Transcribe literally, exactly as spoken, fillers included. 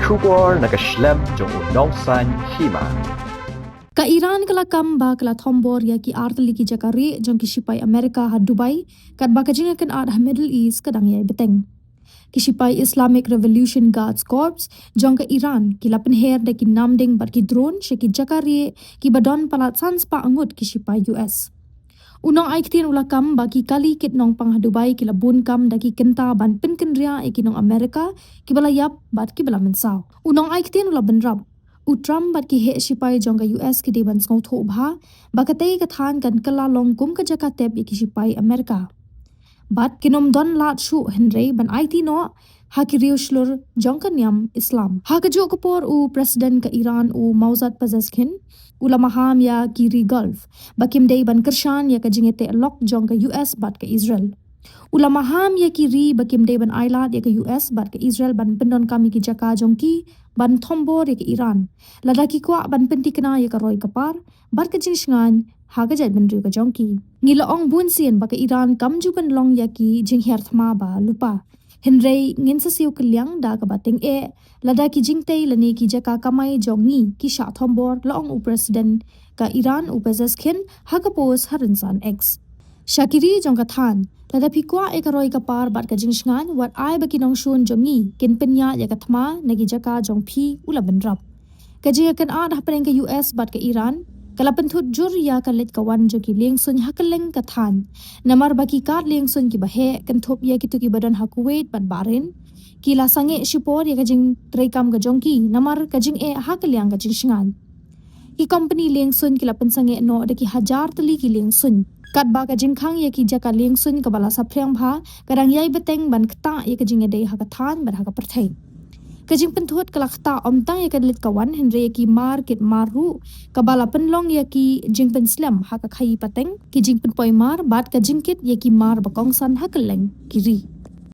Khubor na ka shlem jong u nongsan hima. Ka Iran ka la kam ba ka la thombor ïa ki artylli ki jaka rieh jong ki shipai Amerika ha Dubai, katba ka jingïakynad ha Middle East ka dang ïai bteng. Ki shipai Islamic Revolution Guards Corps jong ka Iran ki la pynher da ki namding bad ki drone sha ki jaka rieh kiba don palat san spah ngut ki shipai U S. U nongaiktien u la kam ba ki kali kit nongpang ha Dubai ki la bun kam da ki kynta ban pynkynriah ïa ki nong Amerika kiba la ïap bad kiba la mynsaw. U nongaiktien u la bynrap, u Trump bad ki heh shipai jong ka U S ki dei ban sngewthuh bha ba katei ka thaiñ kan kylla long kum ka jaka tep ïa ki shipai Amerika. Bad kin ym don lad shuh hynrei ban aiti noh ha ki riew shlur jong ka niam Islam. Ha kajuh ka por u President ka Iran u Mohammad Pezeshkian u la maham ïa ki ri Gulf ba kim dei ban kyrshan ïa ka jingïateh lok jong ka U S bad ka Israel. U la maham ïa ki ri ba kim dei ban ailad ïa ka U S bad ka Israel ban pyndonkam ïa ki jaka jong ki ban thombor ïa ka Iran, lada ki kwah ban pynthikna ïa ka roi ka par bad ka jingshngaiñ ha ka jaitbynriew ka jong ki. Ngi la ong bunsien ba ka Iran kam ju pynlong ïa ki jinghiar thma ba lypa. Hynrei ngin sa siew kylliang da kaba tyngeh lada ki jingtei lane ki jaka kamai jong ngi ki shah thombor, la ong u President ka Iran u Pezeshkian ha ka post ha rynsan X. Sha ki ri jong ka thaiñ, lada phi kwah ïa ka roi ka par bad ka jingshngaiñ, wat ai ba ki nongshun jong ngi kin pynïaid ïa ka thma na ki jaka jong phi, u la bynrap. Ka jingïakynad hapdeng ka U S bad ka Iran ka la pynthut jur ïa ka leit ka wan jong ki liengsuiñ ha kylleng ka thaiñ. Namar ba ki kad liengsuiñ kiba heh kynthup ïa kito kiba don ha Kuwait bad Bahrain ki la sangeh shipor ïa ka jingtreikam ka jong ki namar ka jingeh ha ka liang ka jingshngaiñ. Ki kompani liengsuiñ ki la pynsangeh noh da ki hajar tylli ki liengsuiñ. Katba ka jingkhang ïa ki jaka liengsuiñ kaba la saphriang bha ka dang ïai bteng ban ktah ïa ka jingïadei ha ka thaiñ bad ha ka pyrthei. Ka jingpynthut ka la ktah ym tang ïa ka leit ka wan hynrei ïa ki mar kit mar ruh, kaba la pynlong ïa ki jingpynslem ha ka khaii pateng, ki jingpynpoi mar bad ka jingkit ïa ki mar ba kongsan ha kylleng ki ri.